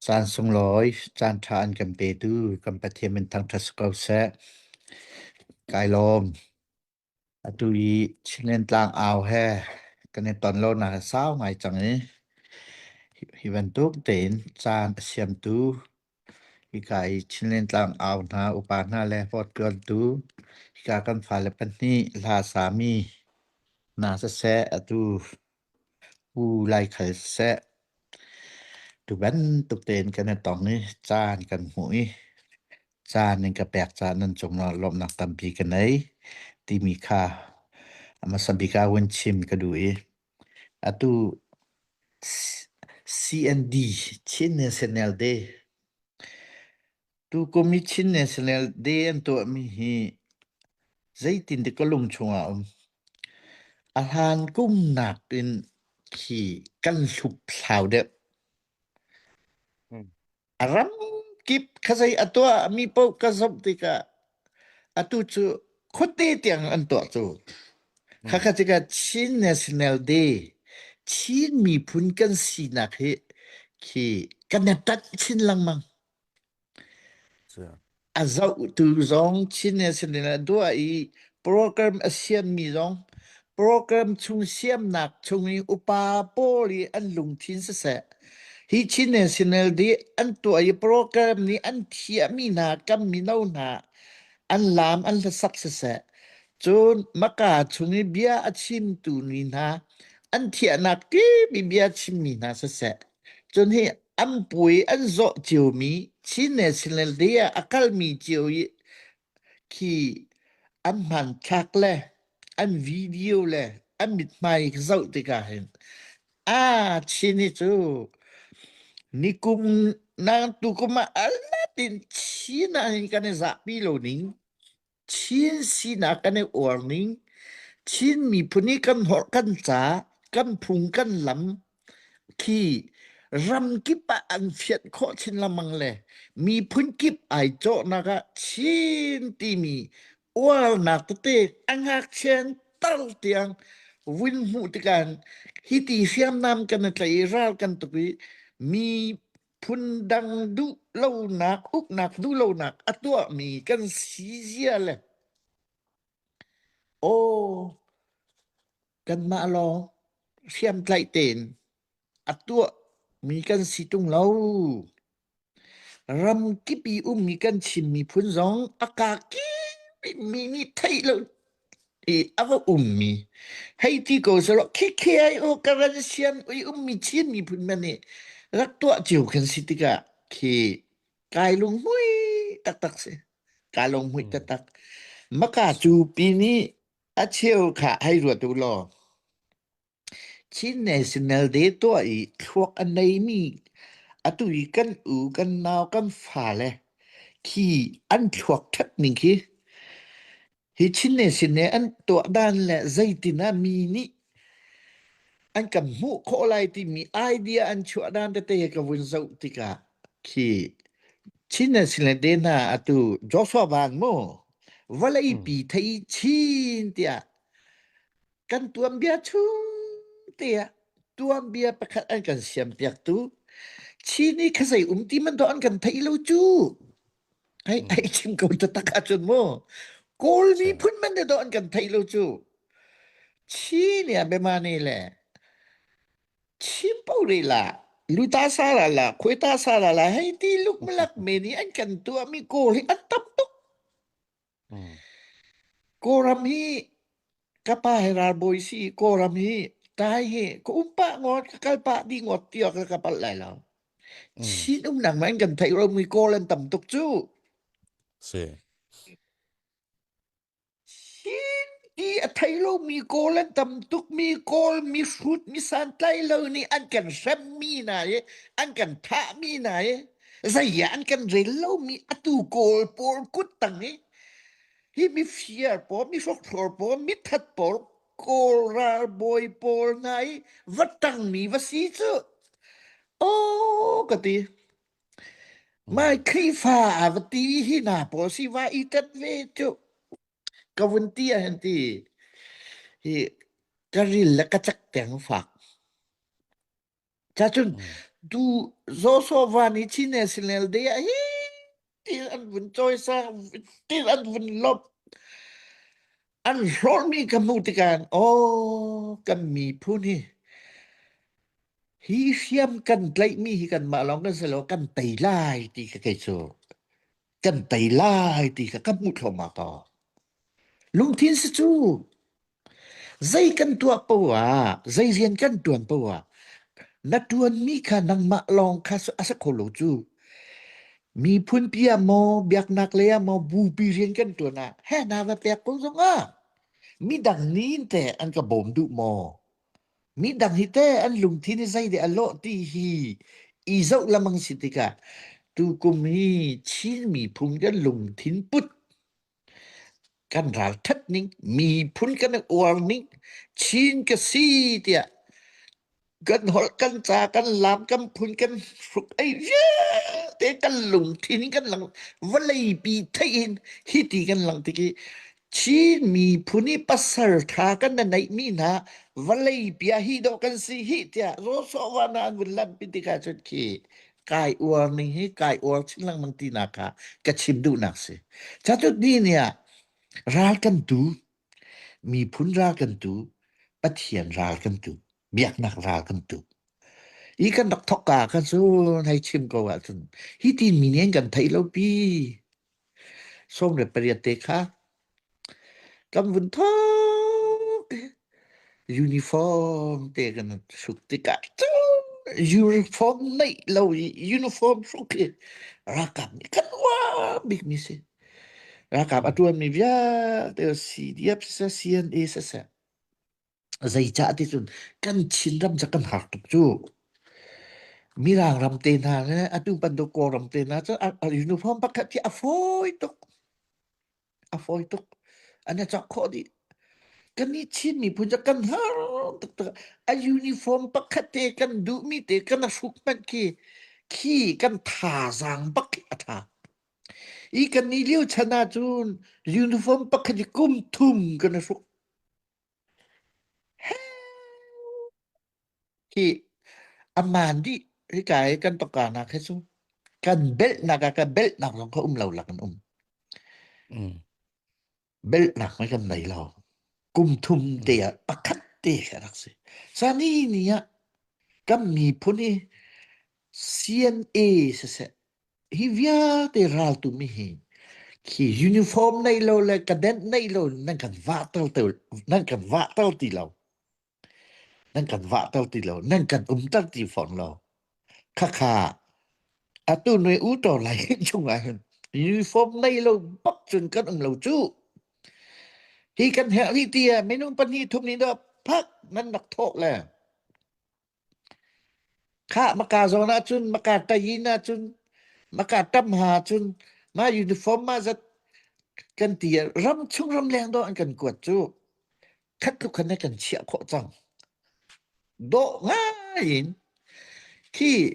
Caan sunglawi, caan ṭha an kan petu kan Pathian min thangṭhat si ko seh. Kai lawm. Atu i Chinland Tlangau he kan i ton lonak a sau ngai cang i hi bantuk tein caan a siamtu hika i Chinland Tlangau hna upa hna le vote hika kan fale pahnih hla sami hna siseh atu Pu Laikhal siseh tu bantuk tein kan i tong i caan kan hmuh i caan in ka pek caah nan cungah lawmhnak tampi ka nei timi kha a hmasa bik ah vun chim ka duh i atu CND Chin National Day tukum i Chin National Day an tuahmi hi zeitin dik ka lung chungah a um. A hlan kum nakin khi kan hluphlau deuh. A ram kip kha zei a tuah mi paoh ka zoh tikah atu cu khuate tiang an tuah cu. Khakha tikah Chin National Day, Chin miphun kan sinak hi khi kan i ṭanh chin lengmang. A zohtu zong Chin National a duah i program a siammi zong program chung siamnak chung i upa pawl i an lungthin siseh hi Chin National Day an tuah i program nih an thiahmi hna kan mino hna an laam an hlasak siseh cun maka chung i bia a chimtu ni hna an thiahnak timi bia chimmi hna siseh cun hi an puai an zawh ciomi Chin National Day ah a kalmi cio i khi an hmanthlak le an video le an mithmai ka zoh tikah hin ah Chin hi cu nikum nang tukum ah alat in Chin ah hin kan i zahpi lo ning Chin sinak kan i uar ning, Chin miphun i kan holh kan ca, kan phung kan lam khi ramkip ah an fianh khawh chin lengmang le miphun kip ai cawhnak ah Chin timi uarnak tete a ngakchia in tar tiang vun hmuh tikah hi ti hriamnam kan i tlaih i ral kan tuk i mi phundang duh lonak uknak duh lonak a tuahmi kan si zia le aw kanmah lawng hriamtlaih tein a tuahmi kan si tung lo. Ramkip i ummi kan Chin miphun zong a kaa kip mi nih theih lo i a va ummi hei ti ko selaw khikhi ai u Karen sian ui ummi Chin miphun man nih rak tuah cio kan si tikah khi kai lunghmui taktak si kai lunghmui taktak maka cu pi nih a cheu kha hei ruat u law Chin National Day tuah i thluak a neimi atu i kan u kan nau kan fale khi an thluak ṭhat ning khi Hi Chin Nation nih an tuah dan le zeitin ah mi nih an kan hmuh khawh lai timi idea an chuah dan tete ka vun zoh tikah khi Chin Nation le te hna atu Joshua Van mu vawlei pi thei chin tiah kan tuanbia chung tiah tuanbia pakhat an kan siam piaktu Chin i khazei um ti man to an kan thei lo cu Hei hei chim ko taktak ahcun mu Kawl miphun man te dawh an kan theih lo cu Chin ya bemani le chim po ri la luta sa la la khueta sa la la hei ti luk malak me ni an kan tuah mi kawl hi an tam tuk Kawlram hi ka pa hi ralbawi si i Kawlram hi tai hi ka um pah ngawt ka kal pah dih ngawt ti awk ka palh lai lo. Chin umnak man kan theih lo mi Kawl an tam tuk cu. Si. Chin ti a thei lo mi Kawl an tam tuk mi Kawl mi hrut mi santlai lo nih an kan hrem mi hna i an kan thah mi hna i zei ah an kan rel lo mi atu Kawl pawl kut tang i hi mifir pawl mihrokhrawl pawl mithat pawl Kawl ralbawi pawl hna i va ṭangmi va si cu aw ka ti mai Khrihfa a va ti hi hna pawl si va i ṭat ve cu ka vun ti ah hin ti hi ka ril le ka cak teng fak Cacun Mm. Tu Joshua van i Chin National Day ah hi til an vun cawisang, til an vun lawmh. An hlawrmi ka hmuh tikah aw kan miphun hi hi hriam kan tlaihmi hi kanmah lawng kan si lo kan tei lai ti ka kei cu kan tei lai ti kha ka hmuh thluahmah ko. Lungthin si cu Zei kan tuah paoh ah, zei rian kan ṭuan paoh ah, na ṭuanmi kha nangmah lawng kha a si kho lo cu. Miphun pi ah maw, biaknak lei ah maw, bupi rian kan ṭuan ah, he na va pek ko zong ah, midang nih teh an ka bawm duh maw? Midang hi teh an lungthin hi zeidah a lawh ti hi i zoh lengmang si tikah tukum hi Chin miphun kan lungthin put Kan ralṭhat ning, miphun kan i uar ning, Chin ka si tiah kan holh, kan ca, kan laam, kan phun, kan hruk ei vialte kan lungthin kan lang vawleipi theih in hiti kan lang tik i Chin miphun i pasal ṭha kan na neihmi hna vawleipi ah hi dawh kan si hih tiah rawsawh na an vun lanhpi tikah cun khi kai uar ning hi kai uar chin lengmang tinak kha ka chim duhnak si. Catut ni ni ah ral kan tu, miphun ral kan tu, Pathian ral kan tu, biaknak ral kan tu. I kan rak thok ka khan cun hei chim ko ahcun hi tin mi nih an kan theih lo pi. 18 te kha kan vun thok uniform te kan hruk tikah uniform neih lo i uniform hruk hi ralkap nih kan uar bikmi si. Ralkap a ṭuanmi vialte CDF siseh CNA siseh zeicah ti cun kan Chinram cu kan har tuk cu. Mirang ram te hna le atu bantuk Kawlram te hna cu a uniform pakhat khi a fawi tuk. A fawi tuk. An i cawk khawh dih. Kannih Chin miphun cu kan har taktak. A uniform pakhat te kan duhmi te kan hruk hmanh khi khi kan thazaang bak a ṭha. I kannih lio chan ahcun uniform pakhat hi kum thum kan i hruk. Hi amaan dih hika i kan tawka-nak hi cu kan belhnak ah ka belhnak zong kha um lo lak in um. Belhnak mei kan nei lo. Kum thum te ah pakhat te kha rak si. Sani ni ah kan miphun hi CNA siseh hi vialte raltu mi hi khi uniform nei lo le cadet nei lo nan kan vahter nan kan vahter ti lo. Nan kan vahter ti lo, nan kan umter ti fawn lo. Khakha atu nui u to lai chung ah hin uniform nei lo bak cun kan um lo cu. Hi kan herh hi ti ah minung pahnih thum nih dah phak nan rak thawh le. Khah maka zawn ahcun maka tayin ahcun maka tam ha cun ma uniform ma zat kan ti ah ram chung ram leng dawh an kan kuat cu. Khat tluk khan kan chiah khawh cang. Dawh ngai in khi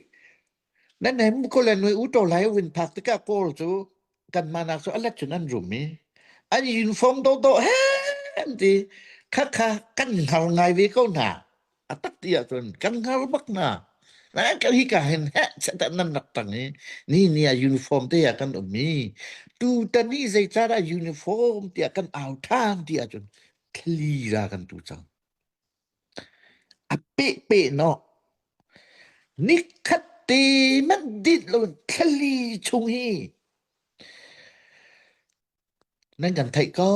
nan hem ko le nui u to lai win phak tikah kawl cu kan manak cu alet cun an rum i an uniform do do he an ti kha kha kan hngal ngai ve ko hna a tak ti ahcun kan hngal bak hna na kan hi ka hin he chata nan rak tang i ni ni ah uniform te ah kan um i tu tan hi zeicadah uniform tiah kan au ṭhan ti ahcun thli ra kan tu cang a peh peh no nikhat te man dit lo thli chung hi Nan kan theih ko.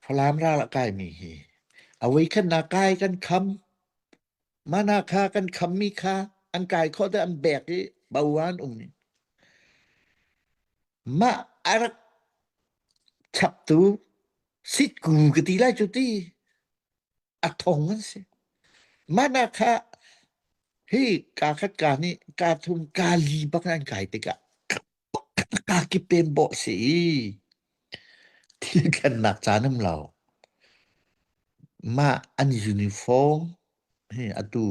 Falam ral a kaimi hi a voikhatnak kai kan kham. Mana kha kan khammi kha an kai khawh te an bek i bo an um. Mah a rak chaptu sitku ka ti lai cu ti. A thong an si. Mana kha hi ka khat ka nih ka thum ka li bak an kai tikah ka kip tem bawh si i thil thlennak caan um lo. Mah an uniform hi atu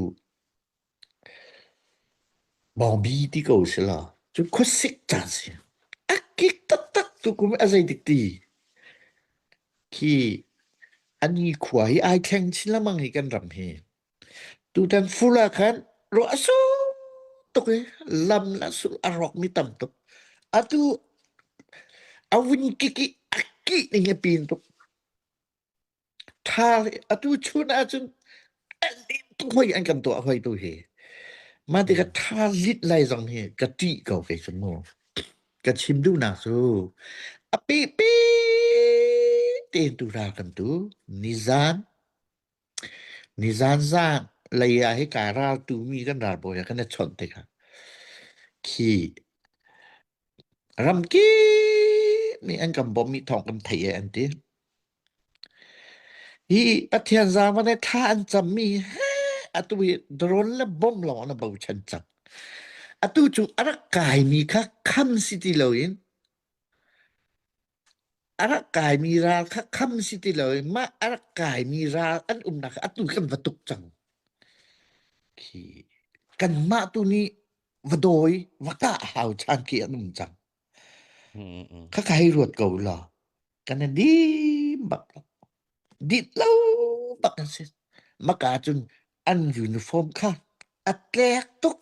bawngbi ti ko si law cu khuasik caan si. A kik taktak tu kum a zei dik ti. Khi ani khua hi ai thleng chin lengmang hi kan ram hi. Tutan fur ah khan ruah a sur. tuk i lam le sul a rawkmi tam tuk. Atu a vun kik i a kih ning a pin tuk. Ṭha atu chun ahcun a lit tuk hoi an kan tuah hoi tu hi. Mah tikah ṭha lit lai zong hi ka ṭih ko kei cu mu. Ka chim duhnak cu a pehpe tein tu ral kan tu. Nizan Nizan zan lei ah hika raltu mi kan ralbawi he kan i chawnh tikah khi ramkip nih an kan bawmh i thawng kan theih e an ti. Hi Pathian zaangfah nih thla an cammi he atu hi drone le bomb lawng an bochan cang. Atu cu a rak kaimi kha kham si ti loin A rak kaimi ral kha kham si ti loin mah a rak kaimi ral an umnak kha atu kan va tuk cang. Khi kanmah tu nih va dawi va kah hau chan khi an um cang. Kha ka hei ruat ko law kan i dim bak lo. Dit lo bak an si. Maka cun an uniform kha a tlek tuk.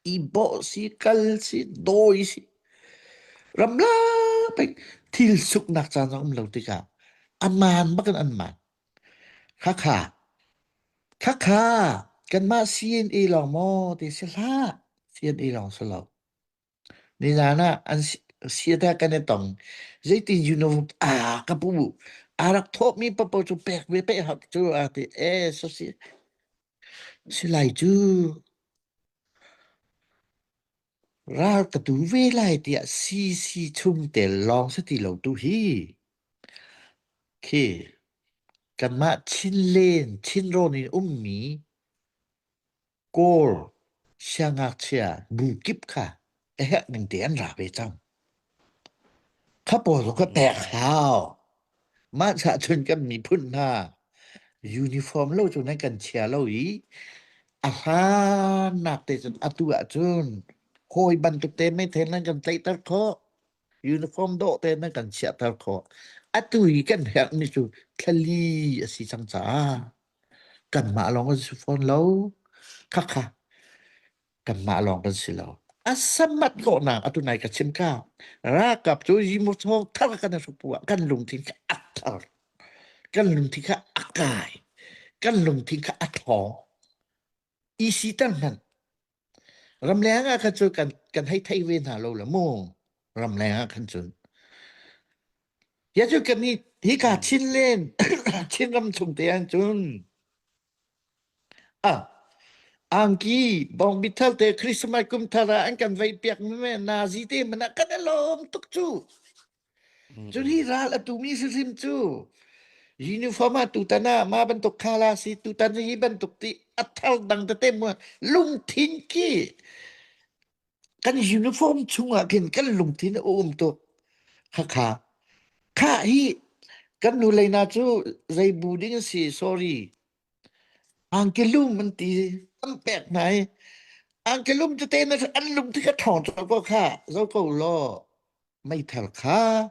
I bawh si, kal si, dawi si, ramlak pei thil suknak caan zong um lo tikah a maan bak in an maan. Khakha, khakha, kanmah CNA lawng maw ti si hlah. CNA lawng si lo. Nizan ah an siata kan i tong. Zeitin uniform ah ka pu aa rak thawhmi paohpaoh cu pek ve pek hak cu a ti. Eh, so si, si lai cu. Ral ka tu ve lai tiah CC chungtel lawng si ti lo tu hi. Khi kanmah Chinlen, Chinrawn in ummi Kawl siangngakchia bu kip kha a herh ning te an ra ve cang. Kha pawl zong kha pek hau. Mah cah cun kan miphun hna uniform lo cu nan kan chia lo i a hlannak te cun atu ahcun hawi bantuk te meithel nan kan tlaihter khawh. Uniform dawh te nan kan chiahter khawh. Atu hi kan herhmi cu thlali a si cang caah kanmah lawng kan si fawn lo. Khakha kanmah lawng kan si lo. A samat lawhnak atu nai ka chim ka ralkap cu yimuthawng thar kan hrupu ah kan lungthin kha a thar kan lungthin kha a kai kan lungthin kha a thawng isi ter hmanh ramleng ah khan cu kan kan hei thei ve hna lo la mu ramleng ah khan cun ya cu kan hi hika Chinland Chinram chung te ah cun Ah, angki bawngbi thar te Christmas kum thar ah an kan vei piak mi nazi te man ah kan i lawm tuk cu. Cun hi ral a tumi hrimhrim cu uniform ah tutan ah mah bantuk khala si tutan hi bantuk ti a thar dang tete mu lungthin khi kan uniform chungah khin kan lungthin a um tuk. Khakha kha hi kan nu lei na cu zei bu ding a si sorry Angkelum an ti an pek hna i angkelum tete na an lung ti kha ṭhawng cawk ko kha zo ko law meithal kha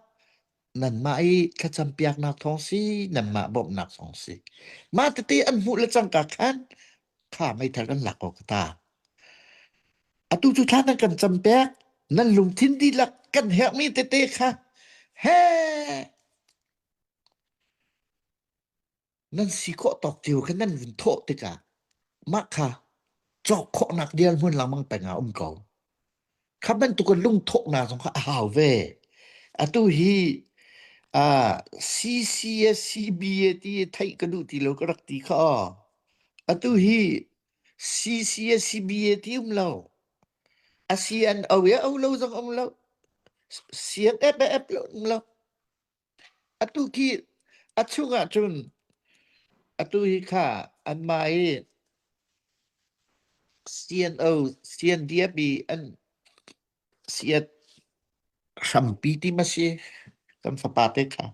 nanmah i thlacam piaknak thawng si nanmah bawmhnak thawng si mah tete an hmuh le cangka khan kha meithal kan lak ko ka ta atu cu thla nan kan cam pek nan lungthin dihlak kan herhmi tete kha he Nan si khawh tawk cio kha nan vun thawh tikah mah kha cawk khawhnak dirhmun lengmang peng ah um ko. Kha bantuk in lungthawhnak zong kha a hau ve. Atu hi uh, CCSCBA ti theih ka duh ti lo ka rak ti kha aw. Atu hi CCSCBA ti um lo. A CNO ya o lo zong um lo. CNF F lo um lo. Atu khi a chung ahcun atu hi kha anmah i CNO, CNDF i an siat hrampi ti ma si kan fapa te kha.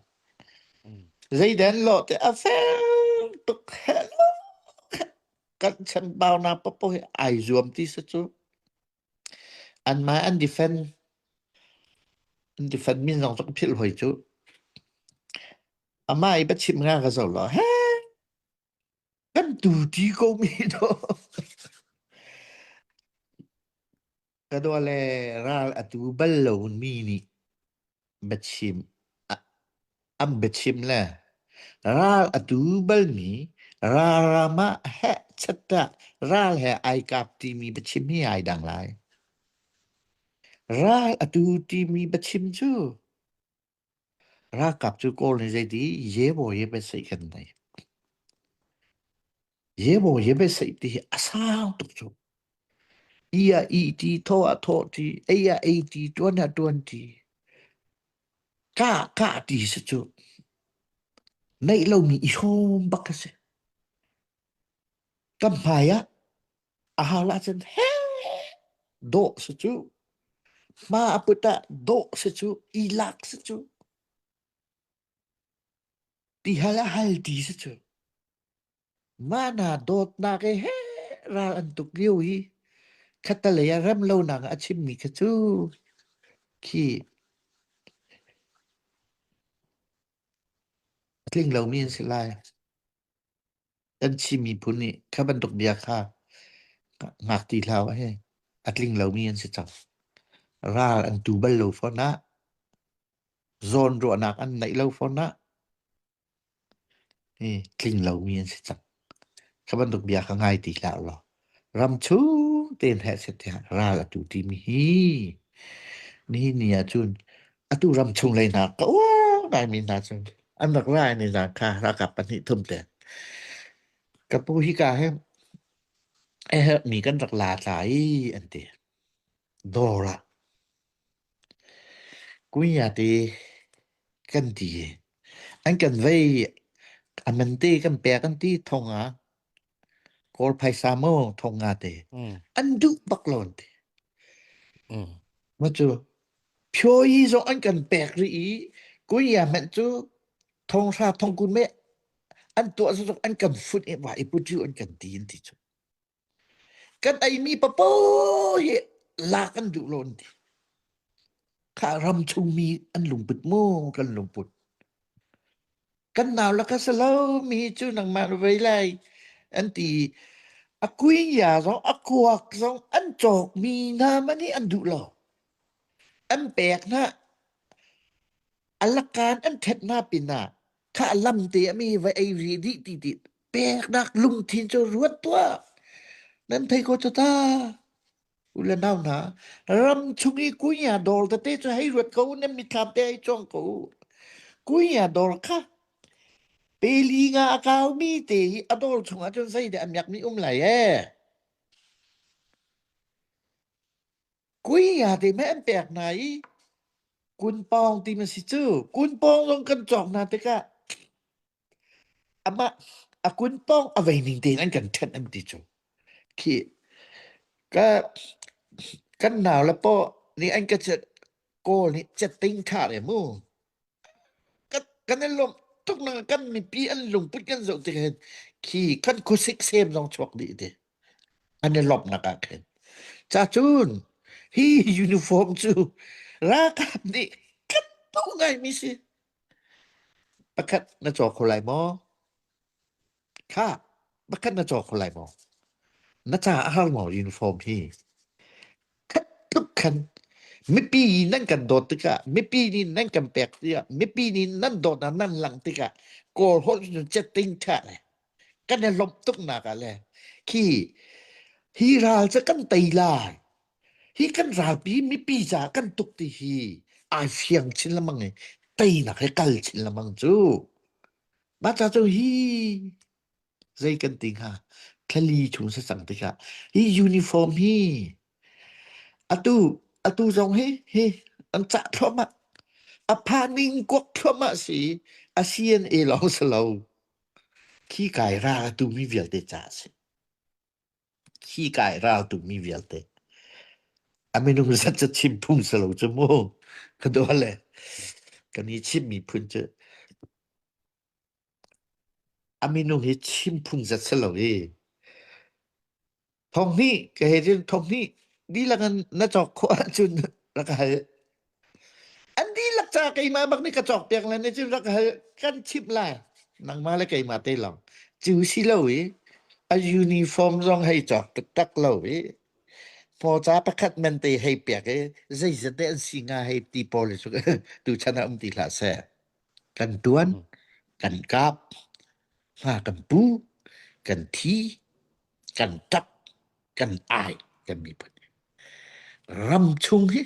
Zeidah an lawh te a fel tuk hello kan chambaunak paohpaoh hi ai zuam ti si cu. Anmah an defend an defend min zong cu ka philh hoi cu. Amah i biachim nga ka zoh law he kan tu ti ko mi do. Ka dua le ral atu bal lo mi nih biachim an biachim le ral atu balmi ralram ah heh chat ral he ai kap timi biachim hi ai dang lai. Ral atu timi biachim cu ralkap cu Kawl nih zeiti yebaw ye sei kan nei. Yebaw ye sei ti hi a sau tuk cu. I ah i ti, thaw ah thaw ti, ei ah ei ti, ṭuan ah ṭuan ti. Kah kah ti si cu. Neih lomi i hrawm bak a si. Kan hmai ah a hal ahcun he dawh si cu. Hma a put ah dawh si cu, i lak si cu. Ti hal ah hal ti si cu. Mah hna dawtnak he he ral an tuk lio i khattelei ah remlonak a chimmi kha cu khi a tling lomi an si lai. Kan Chin miphun nih kha bantuk bia kha ngak ti hlah he a tling lomi an si cang. Ral an tu bal lo fawn ah, zawn ruahnak an neih lo fawn ah, Hi tling lomi an si cang. Kha bantuk bia kha ngai ti hlah law ram chung tein heh set tiah ral a tu timi hi nihin ni ah cun atu ram chung lei hna ka uar ngaimi hna cun an rak ra ni hna kha ralkap pahnih thum te ka pu hika he a herhmi kan rak la tla i an ti dawr ah kunya te kan ti An kan vei a man te kan pek an ti thong ah Kawl phaisa maw thong nga te an duh bak lo an ti. Ma cu phyoyi zong an kan pek rih i kunya hmanh cu thong hra thong kun me an tuah zong an kan fut i wa i put an kan ti an ti cu. Kan eimi papo hi lak an duh lo an ti. Kha ram chungmi an lungput mu kan lungput. Kan nau la ka si lo mi cu nangmah na vei lai an ti. A kuiya zong a kuak zong an cawkmi hna man hi an duh lo. An pek hna a lakan an ṭhet hna pinah kha lam te a mi va ei ri dih ti ti peknak lungthin cu ruat tuah nan thei ko cu ta u le nau hna ram chung i kunya dawr tete cu hei ruat ko nan mitthlam te hei cuang ko kunya dawr kha peli nga a kau mi te hi a dawr chung ah cun zei dah a miak mi um lai e Kuia te meh an pek hna i kunpawng ti ma si cu. Kunpawng zong kan cawk hna tikah amah a kunpawng a vei ning tein an kan ṭhenh an ti cu. Khi ka kan nau le paw nih an ka cet kawl nih cetting ṭha re mu. Kan kan i lawmh tuk na kan mipi an lungput kan zoh tik hin khi kan khuasik sem zong chuak dih ti. An i lawmhnak ah khin. Ca cun hi uniform cu ralkap nih kan duh ngaimi si. Pakhat na caw kho lai maw? Kha, pakhat na caw kho lai maw? Na ca a har maw uniform hi? Khat tluk khan mipi nan kan dawt tikah mipi nih nan kan pek tikah mipi nih nan dawtnak nan langh tikah Kawl holh cu cetting ṭha le kan i lawmh tuknak ah le khi hi ral cu kan tei lai hi kan ralpi mipi caah kan tuk ti hi ai fiang chin lengmang i teinak he kal chin lengmang cu mah ca cu hi zei kan ti hnga thlali chung si cang tikah hi uniform hi atu atu zong hi hi an cah thluahmah a phaning kuak thluahmah si a CNA lawng si lo Khi kai ral a tumi vialte ca a si. Khi kai ral tumi vialte. A minung zat cu chim phung si lo cu mu. Ka dua le kan i chim miphun cu a minung hi chim phung zat si lo i Thong hnih ka he cun thong hnih dihlak in na cawk khawh ahcun rak ka hal. An dihlak ca keimah bak nih ka cawk piak le nih cun rak ka hal kan chimh lai. Nangmah le keimah te lawng. Cu si lo i a uniform zong hei cawk taktak lo i. Hmawca pakhat men te hei pek i zeizat deh an si hnga hei ti pawl hi cu tuchan ah um ti hlah seh. Kan tuan, kan kap, hna kan pu, kan thi, kan ṭap, kan ai kan miphun. Ram chung hi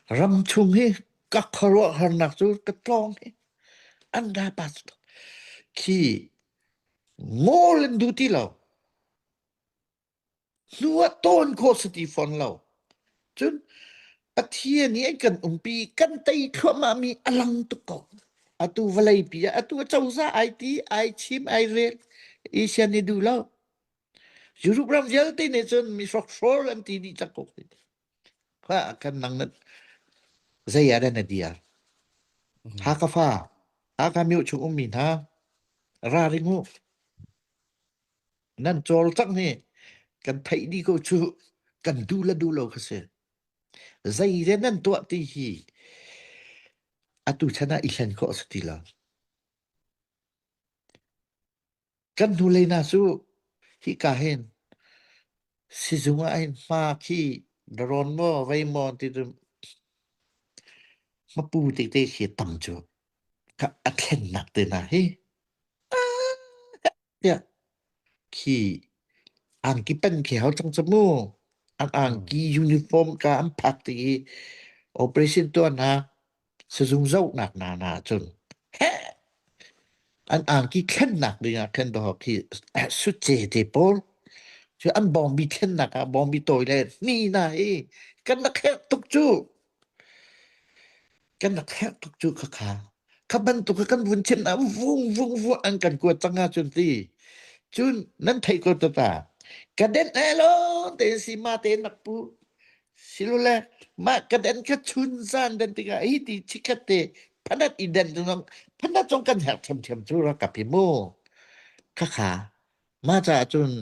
ram chung hi ka khuaruahharnak cu ka tlawng hi an ra pa khi ngawl an duh ti lo. Hnu ah tawn khawh si ti fawn lo. Cun Pathian nih an kan umpi, kan tei thluahmah mi a lang tuk ko. Atu vawleipi ah atu acozah ai ti, ai chim, ai rel. Asia nih duh lo. Europe ram vialte nih cun mi hrokhrawl an ti dih cang ko. Kha kan nang na zei ah dah na dir? Hakha fa, Hakha myo chung ummi hna, ra ring u. Nan cawlcangh hi kan theih dih ko cu kan duh le duh lo kha si. Zei le nan tuah ti hi atu chan ah i hlen khawh a si ti lo. Kan hnulei hna cu hika hin sizung ah hin hma khi darawn maw vei maw ti cu hmapu tete khi tam cu kha a thlennak te hna hi Tiah khi angki pen khi hau cang cu mu. An angki uniform ka an phak ti i operation tuahnak sizung zohnak hna na cun heh an angki thlennak ding ah khan dawh khi sutce te pawl cu an bawngbi thlennak ah bawngbi tawi le hni na hi kan rak herh tuk cu. Kan rak herh tuk cu khakha. Kha bantuk kha kan vun chim ah vung vung vung an kan kuat cang ahcun ti. Cun nan theih ko tata. Ka den e lo te si ma te nak pu. Silule mah ka den kha chun zan den tikah hi ti chikhat te phanat i den zong phanat zong kan herh thiamthiam cu rak ka pi mu. Khakha ma caah cun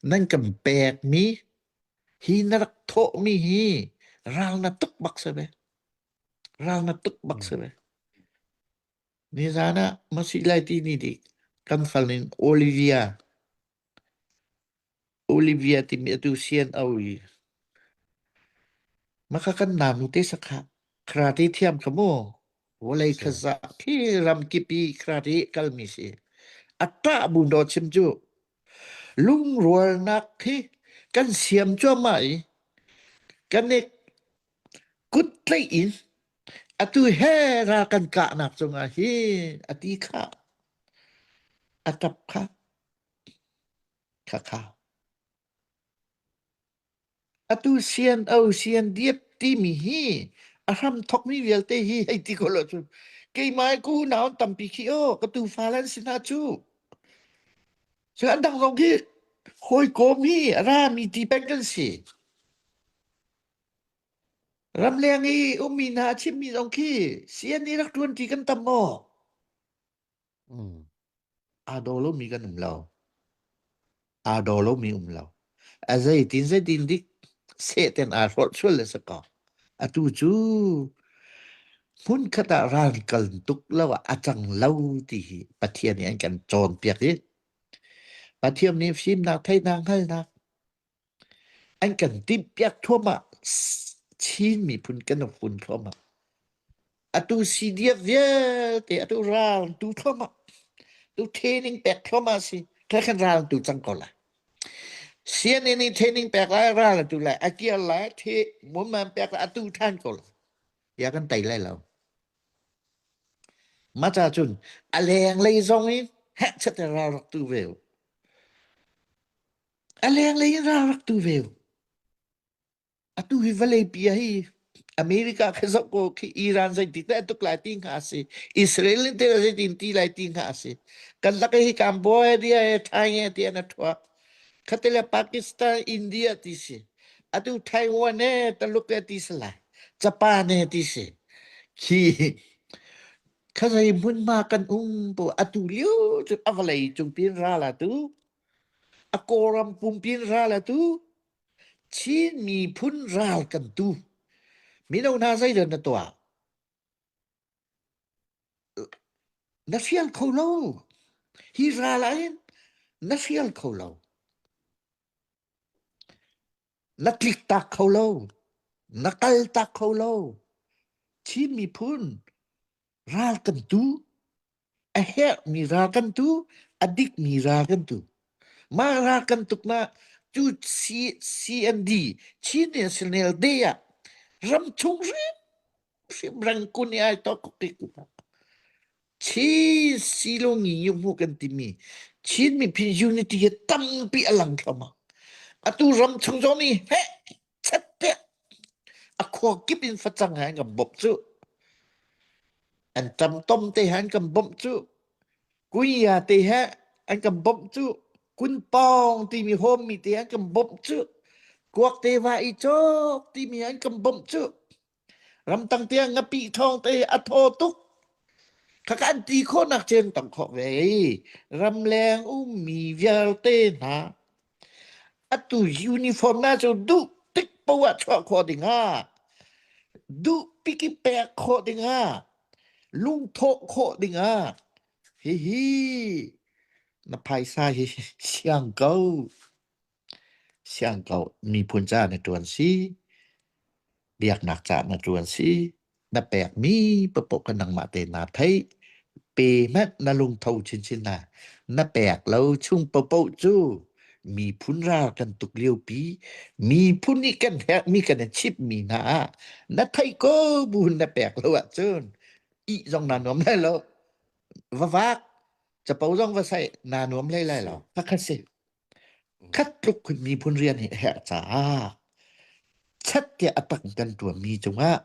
nan kan pek mi Hi na rak thawhmi hi ral na tuk bak si ve. Ral na tuk bak si ve. Nizan ah Masih lai ti ni dik kan fal in Olivia Olivia timi atu CNO i maka kan namu te sakha karate thiam kha mu vawlei khaza khi ramkip i karate kalmi si a ṭah bu do chim cu Lungrualnak hi kan siam cuahmah i kan i kuttlaih in atu he ral kan kahnak cungah hin a ti kha, a ṭap kha, khakha. Atu CNO, CNDF timi hi a hram thokmi vialte hi hei ti ko lo cu keimah i ka unau an tampi khi aw ka tufa an si hna cu. Cu an dang zong khi hawikom hi a rami ti peng kan si. Ramleng i ummi hna a chimmi zong khi CNA rak ṭuan ṭi kan tam maw? Aa daw lomi kan um lo. Aa daw lomi um lo. A zeitin zeitin dik sehten aa hlorh sual le si ko. Atu cu hmunkhat ah ral kal tuk lo ah a cang lo ti hi Pathian nih an kan cawnpiak i Pathian nih fimnak, theihnak, hngalhnak An kan timhpiak thluahmah. Chin miphun kan hun thluahmah. Atu CDF vialte atu ral tu thluahmah. Tu training pek thluahmah si. Kha khan ral tu cang ko lai. CNN nih training pek lai ral atu lai. A kir lai the muman pek lai atu than ko lai. Ya kan tei lai lo. Ma cha cun a leng lei zong in heh chat ral rak tu ve. A lenglei in ral rak tu ve. Atu hi vawleipi ah hi America khi zoh ko khi Iran zeitik dah tuk lai ti hnga si. Israel in te zeitin ti lai ti hnga si. Kan lak hi Cambodia he Thai he ti an thua. Khatile Pakistan, India ti si. Atu Taiwan he Taluk he ti si lai. Japan he ti si. Khi kha zei hmunhma kan um po atu liu cu a vawlei cung pin ral atu A Kawlram pumpi in ral a tu. Chin miphun ral kan tu. Mino hna zeidah na tuah? Na hrial kho lo. Hi ral ah hin na hrial kho lo. Na tlik tak kho lo. Na kal tak kho lo. Chin miphun ral kan tu. A herhmi ral kan tu. A dikmi ral kan tu. Mah ral kan tuknak cu C CND Chin National Day ah ramchung hrimhrim Rangoon i ai tok tik Chin silongi yuhmu kan timi Chin miphun unity hi tampi a lang thluahmah. Atu ram chung zong nih heh chat te a khua kip in facang he an kan bawmh cu. An tam tom te he an kan bawmh cu. Kuya te he an kan bawmh cu. Kunpawng timi hom mi te an kan bawmh cu. Kuak te va i cawk timi an kan bawmh cu. Ramtang tiang ngapih thawng te a thaw tuk. Khaka an ti khawhnak chen tam khawh ve. Ramleng ummi vialte hna atu uniform na cu duh tik poah chuah khawh ding ah duh piki pek khawh ding ah lungthawh khawh ding ah hihi na phaisa hi siang ko. Siang ko miphun ca na ṭuan si. Biaknak ca na ṭuan si. Na pekmi paohpaoh kha nangmah tein naa theih. Pe hmanh na lungtho chinchin hna. Na pek lo chung paohpaoh cu miphun ral kan tuk liopi, miphun nih kan herhmi kan in chimhmi hna ah na theih ko buin na pek lo ahcun ih zong naa nuam lai lo. Va vak, capo zong va saih, naa nuam hlei lai lo. Khakha si. Khat tluk miphun rian hi a herh caah chat tiah a tak in kan ṭuanmi cungah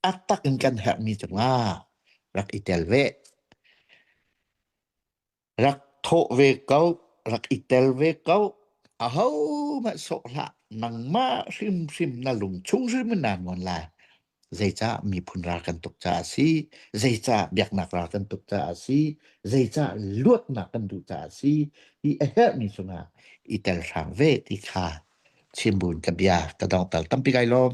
a tak in kan herhmi cungah rak i tel ve. Rak thawh ve ko, rak i tel ve ko. Ahohmanh sawh hlah, nangmah hrimhrim na lung chung hrim in naa ngawn lai. Zeicah miphun ral kan tuk caah a si, zeicah biaknak ral kan tuk caah a si, zeicah luatnak kan duh caah a si, hi a herhmi cungah i tel hrang ve ti kha chim buin ka bia ka dongter tampi kai lawm.